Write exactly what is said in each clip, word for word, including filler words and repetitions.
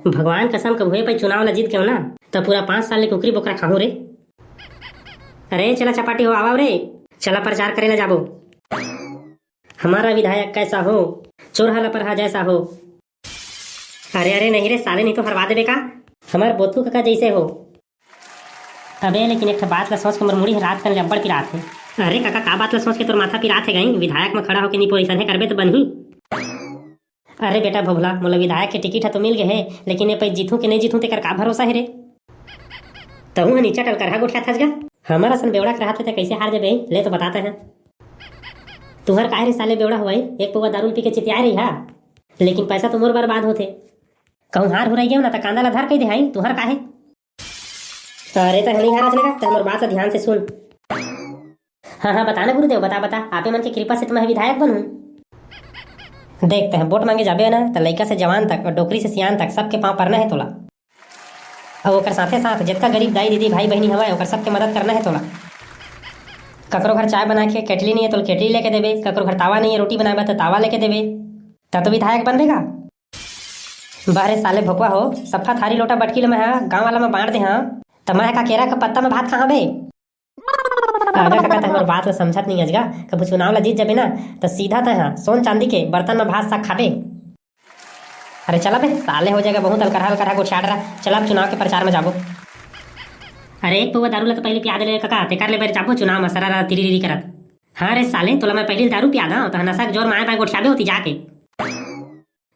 भगवान कसम, कभू ए पई चुनाव ला जीत गेंव ना, त पूरा पाँच साल ले कुकरी बोकरा खाहूं रे। अरे चला चपाटी हो, आवा रे, चला प्रचार करे ला जाबो। हमारा विधायक कैसा हो, चोरहा लपरहा जैसा हो। अरे अरे नहीं रे साले, नहीं तो हरवा देबे का, हमार बोतकू कका जैसे हो। अबे लेकिन एक ठा बात ला सोच के मोर मुड़ी ह रात कन ले अब्बड़ पिरात हे। अरे कका, का बात ला सोच के तोर माथा पिरात हे गई? विधायक म खड़ा होके निपोर अइसने करबे त बनही। अरे बेटा भोभला, मोला विधायक के टिकट ह तो मिल गे हे, लेकिन ए पई जीतहूं के नहीं जीतहूं तेकर का भरोसा हे रे? तहूं ह नीचा टलकरहा गोठियाथस गा। हमर असन बेवड़ा के रहत हे त कैसे हार जबे? ले तो बता तैं ह। तुहर काय रे साले बेवड़ा होवई, एक पौवा दारू ल पी के चितियाए रही हा, लेकिन पैसा तो मोर बर्बाद होथे। कहूं हार हुराई गेंव ना त कांदा ला धर कही देहाई, तुहर काहे? अरे तैं ह नहीं हारस रे गा, तैं मोर बात ला ध्यान से सुन। हाँ हाँ बता ना गुरुदेव, बता बता, आपे मन के कृपा से त मैं विधायक बनहूं। देख तैं ह वोट मांगे जाबे ना त लइका से जवान तक अउ डोकरी से सियान तक सबके पांव परना हे तोला। अउ ओकर साथे साथ जतका गरीब दाई दीदी भाई बहिनी हवय ओकर सबके मदद करना हे तोला। ककरो घर चाय बना के केटली नहीं हे तोला केटली लेके देबे, ककरो घर तावा नहीं हे रोटी बनाए बर त तावा लेके देबे, त तो विधायक बनबे का। बाहरे साले भोकवा हो, सफा थारी लोटा बटकी ल मैं ह गांव वाला म बांट दे हां, त मैं ह का केरा के पत्ता म भात खाहां बे? अगा कका, तैं हमर बात ल समझत नहीं अजगा। कभू चुनाव ल जीत जाबे ना, त सीधा तैं ह सोन चांदी के बर्तन म भात साग खाबे। अरे चला बे साले, हो जाएगा बहुत अलकरहा अलकरहा गोठियात रहा। चला अब चुनाव के प्रचार म जाबो। अरे एक पौवा दारू ल त पहली पिया दे ले कका, तेकर ले बर जाबो चुनाव म सरारा तिरी करत। हाँ रे साले, तोला मैं पहली दारू पिया दां, तह नशा के जोर म आए बाय गोठियाबे होती जाके।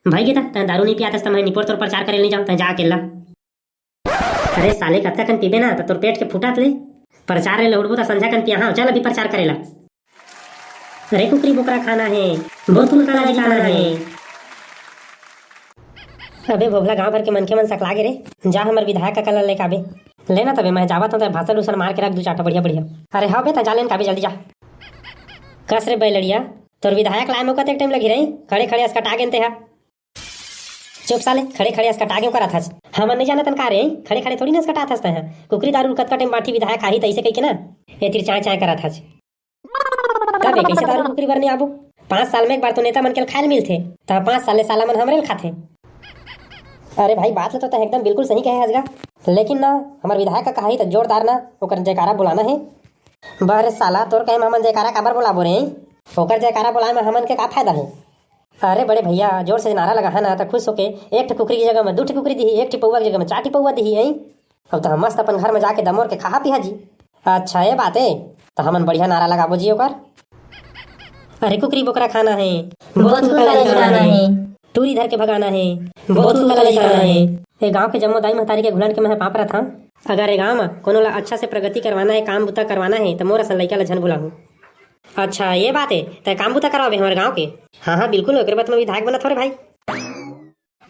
भाई गे त, तैं दारू नहीं पियातस त मैं निपोर तोर प्रचार करे नहीं जाऊं, तैं जा अकेला। अरे साले, कतका कन पीबे ना, त तोर पेट के फूटत ले। प्रचार ले लहुड़बो त संझा कन पियाहां, चल अभी प्रचार करेला। अरे कुकरी बोकरा खाना हे, बोतल काला जिताना हे। अबे भोभला, गांव भर के मनखे मन सकला गे रे, जा हमर विधायक कका ला लेके आबे। लेना तबे, मैं जावत हूं, त भाषण उसन मार के रख दू चार ठो बढ़िया बढ़िया। अरे हाँ बे, त जा लेन काबे, जल्दी जा। कस रे बैलड़िया, तोर विधायक लाए म कतेक टाइम लगी रही, खड़े खड़े असकटा गेन ते हा। चुप साले, खड़े खड़े असकटा गेंव करत हस। हमन नहीं जानत हन का रे, खड़े खड़े थोड़ी ना असकटात हस तैं ह। कुकरी दारू ल कतका टाइम बांटी विधायक आही तइसे कहिके ना, ए तीर चाय चाय करत हस। तबे कैसे दारू कुकरी बर नहीं आबो? पांच साल में एक बार तो नेता मन के ल खाए ल मिलथे, त पांच साल ले साला मन हमरे ल खाथे। अरे भाई, बात ल तो तैं एकदम बिल्कुल सही कहे हस गा, लेकिन ना, हमर विधायक कका आही त जोरदार ना ओकर जयकारा बुलाना हे। बहरे साला, तोर कहे म हमन जयकारा काबर बोलाबो रे? ओकर जयकारा बोलाए म हमन के का फायदा हे? अरे बड़े भैया, जोर से नारा लगाहा ना, त खुश होके एक ठे कुकरी के जगह म दू ठे कुकरी दिही, एक ठे पौवा के जगह म चार ठे पौवा दिही, अई? अब त हम मस्त अपन घर म जाके दमोर के खाहा पीहा जी। अच्छा, ए बात ए, त हमन बढ़िया नारा लगाबो जी ओकर। अरे कुकरी बोकरा खाना हे, बोतल काला जिताना हे, टूरी धर के भगाना हे, बोतल काला जिताना हे। ए गांव के जम्मो दाई महतारी के घुलन के मैं पाप रथां। अगर ए गांव म कोनो ला अच्छा से प्रगति करवाना हे, काम बुता करवाना हे, त मोर असन लइका ला झन बुलाहू। अच्छा, ये बात हे, तैं काम बुता करवाबे हमर गांव के? हाँ हाँ बिल्कुल, ओकरे बर त मैं विधायक बनत हों रे भाई।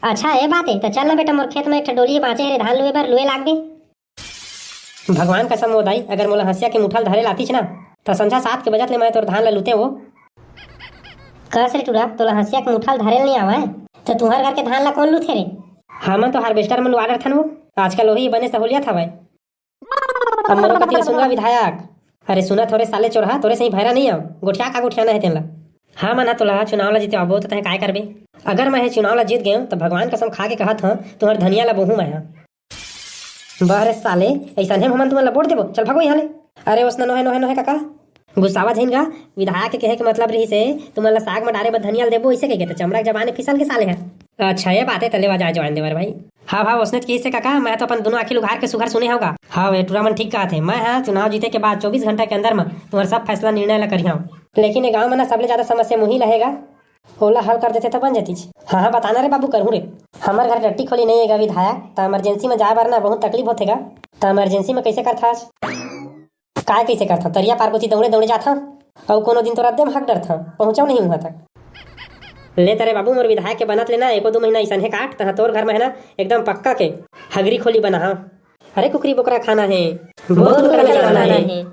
अच्छा, ए बात हे, त चल ना बेटा, मोर खेत म एक ठो डोली बांचे हे रे, धान लुए बर, लुए लागबे। भगवान कसम ओ दाई, अगर मोला हंसिया के मुठा ल धरे ल आतिस ना, त संझा सात के बजत ले मैं तोर धान ल लुते वो। कस रे टूरा, तोला हंसिया के मुठा ल धरे ल नइ आवय, त तुंहर घर के धान ल कोन लुथे रे? हमन तो harvester म लुवा डरथन वो, आजकल ओही बने सहूलियत हवय। अब मोरो कति ल सुन गा विधायक। अरे सुनत हव रे साले चोरहा, तोरे सही भैरा नइ आव, गोठिया का गोठियाना हे तेन ल। हमन ह तोला चुनाव ल जितवाबो त तैं काय करबे? अगर मैं हे चुनाव ल जीत गेंव त भगवान कसम खा के कहत हंव, तुंहर धनिया ल बोहूं मैं ह। बहरे साले, अइसने हमन तुमन ला वोट देबो? चल भगो इहाँ ले। अरे ओसना नोहे नोहे नोहे कका, गुस्सावा झिन गा। विधायक के कहे के मतलब रहिस हे, तुमन ला साग म डारे बर धनिया ल देबो, अइसे कहिके त चमड़ा के जबान फिसल के साले ह। अच्छा, ये बात हे, त लेवा जाए जवान देवर भाई। हाँ भाव, ओसने त कहिस हे कका, मैं तो अपन दुनों आँखी ल उघार के सुघर सुने हव गा। हाँ, ये टूरा मन ठीक कहत हे, मैं ह चुनाव जीते के बाद चौबीस घंटा के अंदर म तुम्हर सब फैसला निर्णय ला करिहां। लेकिन ये गांव म ना सबले ज्यादा समस्या मुही ल हे गा। ओला हल कर देते त बन जतिस। हाँ, हाँ, बताना रे बाबू, करहूँ रे। हमर घर टट्टी खोली नइ हे गा विधायक, त emergency म जाए बर ना बहुत तकलीफ होथे गा। त emergency म कइसे करथस? काय कइसे करथस? तरिया पार कोती दौड़े दौड़े जाथंव, अउ कोनो दिन तो रद्दे म हक डरथंव, पहुँचव नहीं उहाँ तक। ले तरे बाबू, मोर विधायक के बनत ले ना एको दू महीना अइसने काट, तहाँ तोर घर म हे ना एकदम पक्का के हगरी खोली बनाहा। अरे कुकरी बोकरा खाना हे, बोतल काला जिताना हे।